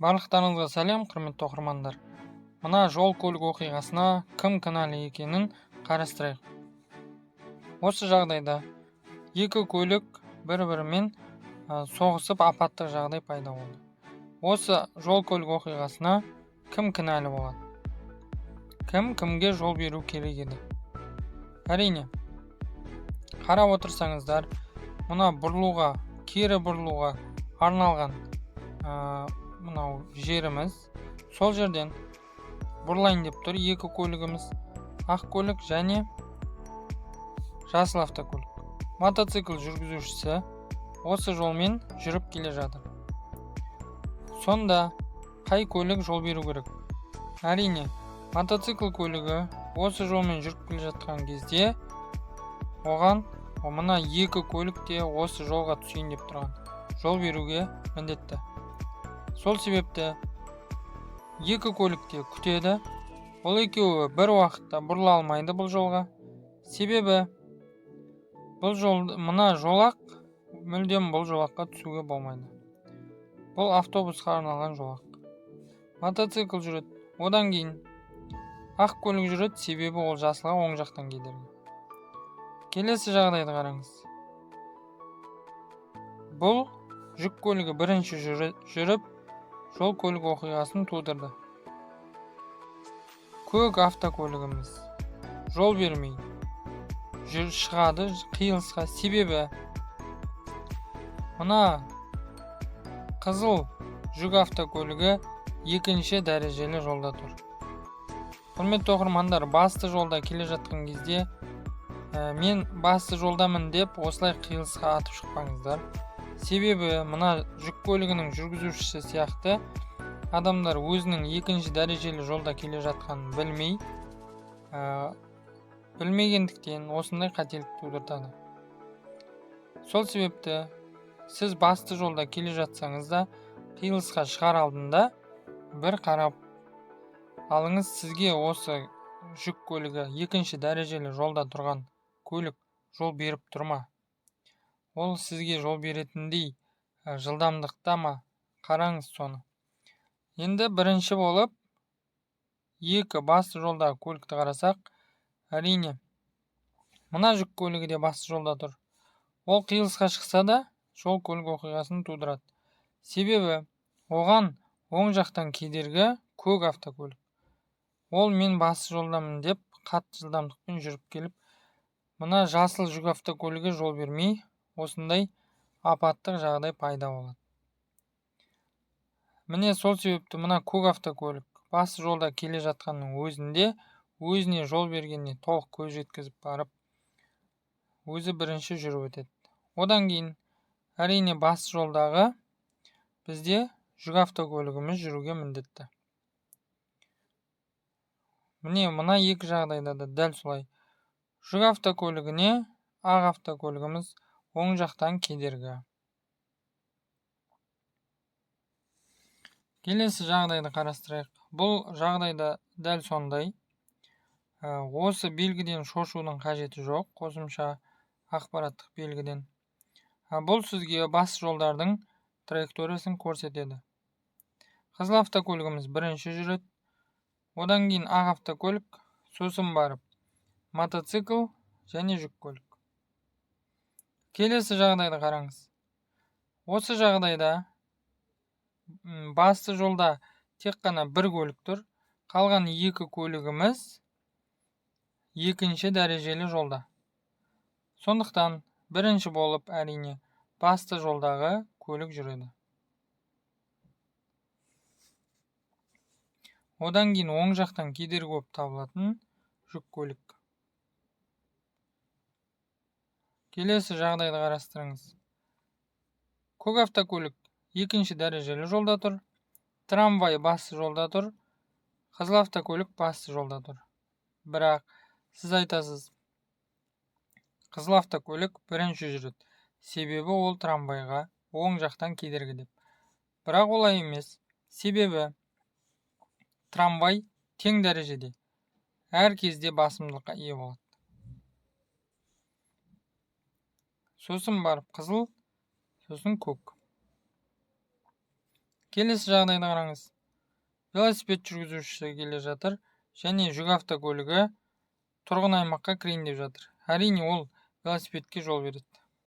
Барлықтарыңызға сәлем, құрметті оқырмандар. Мына жол көлік оқиғасына кім кінәлі екенін қарастырайық. Осы жағдайда екі көлік бір-бірімен соғысып, апаттық жағдай пайда болды. Осы жол көлік оқиғасына кім кінәлі болады? Кім кімге жол беру керек еді? Әрине, қарап отырсаңыздар, мына бұрылуға, кері бұрылуға арналған мынау жеріміз, сол жерден бұрылайын деп тұр екі көлігіміз, ақ көлік және жасыл автокөлік. Мотоцикл жүргізушісі осы жолмен жүріп келе жатыр. Сонда қай көлік жол беру керек? Әрине, мотоцикл көлігі осы жолмен жүріп келе жатқан кезде оған мына екі көлік те осы жолға түсейін деп тұрған, жол беруге міндетті. Сол себепті екі көлік те күтеді. Ол екеуі бір уақытта бұрыла алмайды бұл жолға. Себебі бұл жол, мына жолақ мүлдем бұл жолаққа түсуге болмайды. Бұл автобусқа арналған жолақ. Мотоцикл жүреді. Одан кейін ақ көлік жүреді, себебі ол жасылға оң жақтан кедергі. Келесі жағдайды қараңыз. Бұл жүк көлігі бірінші жүріп, жол көлік оқиғасын тудырды. Көк автокөлігіміз жол бермей шығады қиылысқа, себебі мына қызыл жүк автокөлігі екінші дәрежелі жолда тұр. Құрметті оқырмандар, басты жолда келе жатқан кезде мен басты жолдамын деп осылай қиылысқа атып шықпаңыздар. Себебі мына жүк көлігінің жүргізушісі сияқты адамдар өзінің екінші дәрежелі жолда келе жатқанын білмегендіктен осындай қателік тудыртады. Сол себепті сіз басты жолда келе жатсаңыз да қиылысқа шығар алдында бір қарап алыңыз, сізге осы жүк көлігі екінші дәрежелі жолда тұрған көлік жол беріп тұр ма? Ол сізге жол беретіндей жылдамдықта ма? Қараңыз соны. Енді бірінші болып екі басты жолдағы көлікті қарасақ, әрине мына жүк көлігі де басты жолда тұр. Ол қиылысқа шықса да жол көлік оқиғасын тудырады. Себебі оған оң жақтан кедергі көк автокөлік. Ол мен басты жолдамын деп қатты жылдамдықпен жүріп келіп, мына жасыл жүк автокөлігі жол бермей осындай апаттық жағдай пайда болады. Міне сол себепті мына көк автокөлік басты жолда келе жатқанның өзінде өзіне жол бергеніне толық көз жеткізіп барып, өзі бірінші жүріп өтеді. Одан кейін әрине басты жолдағы бізде жүк автокөлігіміз жүруге міндетті. Міне мына екі жағдайда да дәл солай. Жүк автокөлігіне ақ автокөлігіміз оң жақтан кедергі. Келесі жағдайды қарастырайық. Бұл жағдайда дәл сондай. Осы белгіден шошудың қажеті жоқ, қосымша ақпараттық белгіден. Бұл сізге бас жолдардың траекториясын көрсетеді. Қызыл автокөлігіміз бірінші жүреді. Одан кейін ақ автокөлік, сосын барып мотоцикл және жүк көлік. Келесі жағдайды қараңыз. Осы жағдайда басты жолда тек қана бір көлік тұр. Қалған екі көлігіміз екінші дәрежелі жолда. Сондықтан бірінші болып әрине басты жолдағы көлік жүреді. Одан кейін оң жақтан кедергі болып табылатын жүк көлік. Келесі жағдайды қарастырыңыз. Көк автокөлік екінші дәрежелі жолда тұр. Трамвай басты жолда тұр. Қызыл автокөлік басты жолда тұр. Бірақ сіз айтасыз, қызыл автокөлік бірінші жүреді, себебі ол трамвайға оң жақтан кедергі деп. Бірақ олай емес, себебі трамвай тең дәрежеде әр кезде басымдылыққа ие болады. Сосын барып қызыл, сосын көк. Келесі жағдайды қараңыз. Велосипед жүргізушісі келе жатыр және жүк автокөлігі тұрғын аймаққа кірейін деп жатыр. Әрине, ол велосипедке жол береді.